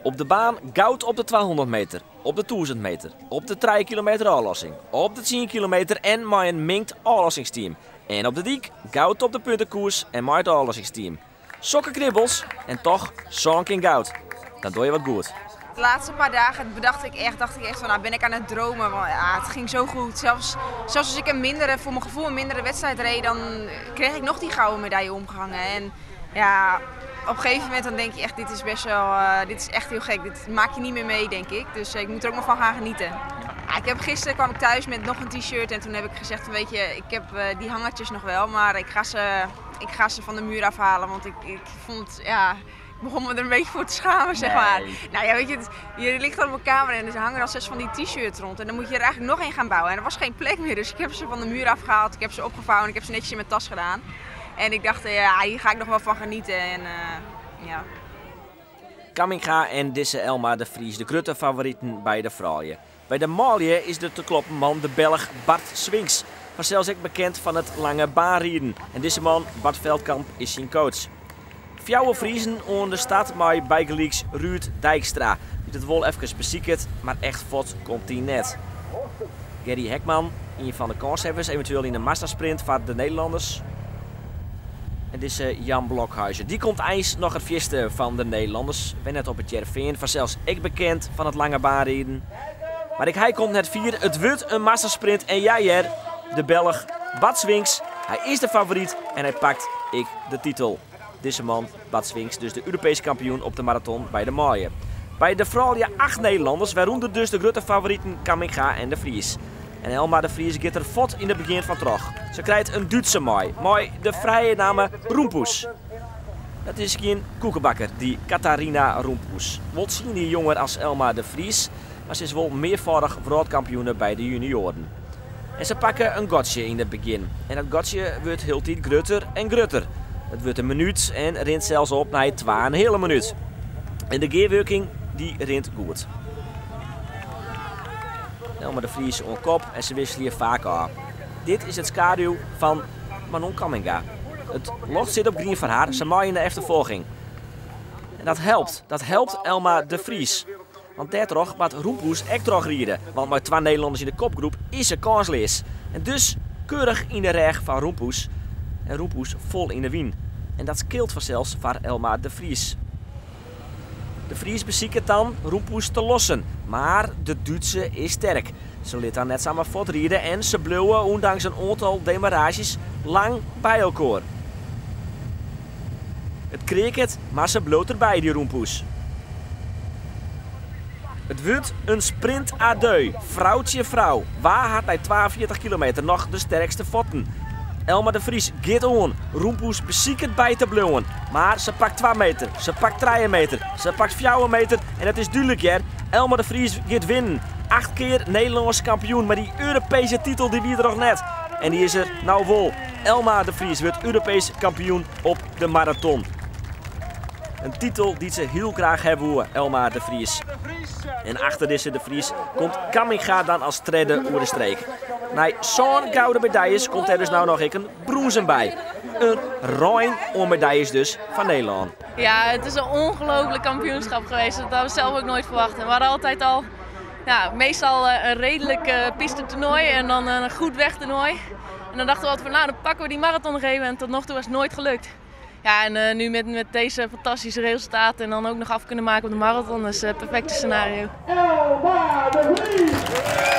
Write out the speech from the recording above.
Op de baan goud op de 200 meter, op de 1000 meter, op de 3 kilometer ôflossing, op de 10 kilometer en mei in mingd ôflossingsteam. En op de dyk goud op de puntekoers en mei it ôflossingsteam. Sokke knibbels en toch sân kear goud. Dan doch je wat goed. De laatste paar dagen bedacht ik echt, dacht ik echt van, nou ben ik aan het dromen. Want ja, het ging zo goed. Zelfs als ik een mindere, voor mijn gevoel een mindere wedstrijd reed, dan kreeg ik nog die gouden medaille omgehangen. En ja, op een gegeven moment dan denk je echt, dit is best wel, dit is echt heel gek. Dit maak je niet meer mee, denk ik. Dus ik moet er ook nog van gaan genieten. Ja, gisteren kwam ik thuis met nog een t-shirt en toen heb ik gezegd, weet je, ik heb die hangertjes nog wel, maar ik ga ze van de muur afhalen, want ik vond, ja, ik begon me er een beetje voor te schamen, zeg maar. Nee. Nou ja, weet je, je ligt al op mijn kamer en er hangen al 6 van die t-shirts rond. En dan moet je er eigenlijk nog één gaan bouwen. En er was geen plek meer, dus ik heb ze van de muur afgehaald, ik heb ze opgevouwen en ik heb ze netjes in mijn tas gedaan. En ik dacht, ja, hier ga ik nog wel van genieten. En ja. Kamminga en dizze Elma de Vries, de grutte favoriten by de froulju. By de manlju is de te kloppen man de Belg Bart Swings. Fansels ek bekend fan it lange baanriden. En dizze man, Bart Veldkamp, is syn coach. Fjouwer Friezen oan de start mei bygelyks Ruud Dijkstra. Dy't it wol efkes besiket, mar echt fuort komt hy net. Gary Hekman, ien fan de kânshawwers, eventueel yn de massasprint foar de Nederlanners. En dizze Jan Blokhuijsen, dy komt eins noch it fierste fan de Nederlanners. Wennet op it Hearrenfean, fansels ek bekend fan it lange baanriden. Mar ek hy komt net fier, it wurdt in massasprint en ja hear, de Belg Bart Swings, hy is de favoryt en hy pakt ek de titel. Dizze man, Bart Swings, dus de Europeesk kampioen op de maraton by de manlju. By de froulju 8 Nederlanners, wêrûnder dus de grutte favoriten Kamminga en de Vries. En Elma de Vries giet der fuort yn it begjin fan troch. Se krijt in Dútse mei, mei de frije namme Roempoes. Dat is gjin koekebakker, dy Katharina Roempoes. Wol 10 jier jonger as Elma de Vries, mar se is wol mearfâldich wrâldkampioene by de junioaren. En se pakke in gatsje yn it begjin. En dat gatsje wurdt hieltyd grutter en grutter. It wurdt in minút en rint sels op nei twa en in heale minút. En de gearwurking dy rint goed. Elma de Vries oan kop en se wikselje faak ôf. Dit is it skaduw fan Manon Kamminga. It ljocht sit op grien foar har, se mei yn de efterfolging. En dat helpt, dat helpt Elma de Vries. Want dêrtroch moat Roempoes ek trochride, want mei 2 Nederlanners yn de kopgroep is se kânsleas. En dus keurich yn de rêch fan Roempoes. En Roempoes fol yn de wyn. En dat skeelt fansels foar Elma de Vries. De Vries besiket dan Roempoes te lossen, mar de Dútse is sterk. Se lit dan net samar fuortride en se bliuwe, ûndanks in oantal demarages, lang by elkoar. It kreaket, mar se bliuwt derby, dy Roempoes. It wurdt in sprint à deux, frou tsjin frou. Wa hat nei 42 kilometer noch de sterkste fuotten? Elma de Vries giet oan. Roempoes besiket by te bliuwen. Mar se pakt 2 meter, se pakt 3 meter, se pakt 4 meter en it is dúdlik hear. Elma de Vries giet winnen. 8 kear Nederlânsk kampioen, mar dy Europeeske titel dy wie der noch net. En dy is der no wol. Elma de Vries wurdt Europeesk kampioen op de maraton. In titel dy't se hiel graach ha woe, Elma de Vries. En achter dizze de Vries komt Kamminga dan as tredde oer de streek. Nei sân gouden medaljes komt der dus no noch ek in brûnzen by. In rein oan medaljes dus fan Nederlân. Ja, it is in ûngelooflik kampioenskip geweest. Dat ha we sels ek noait ferwachte. We hadden altyd al, ja, meastal in reedlik pistetoernoai en dan in goed wegtoernoai. En dan dachten we altyd fan, nou, dan pakken we dy maraton noch even. En tot nog toe was it noait gelukt. Ja, en nu met deze fantastische resultaten en dan ook nog af kunnen maken op de marathon, dat is het perfecte scenario. Elma de Vries!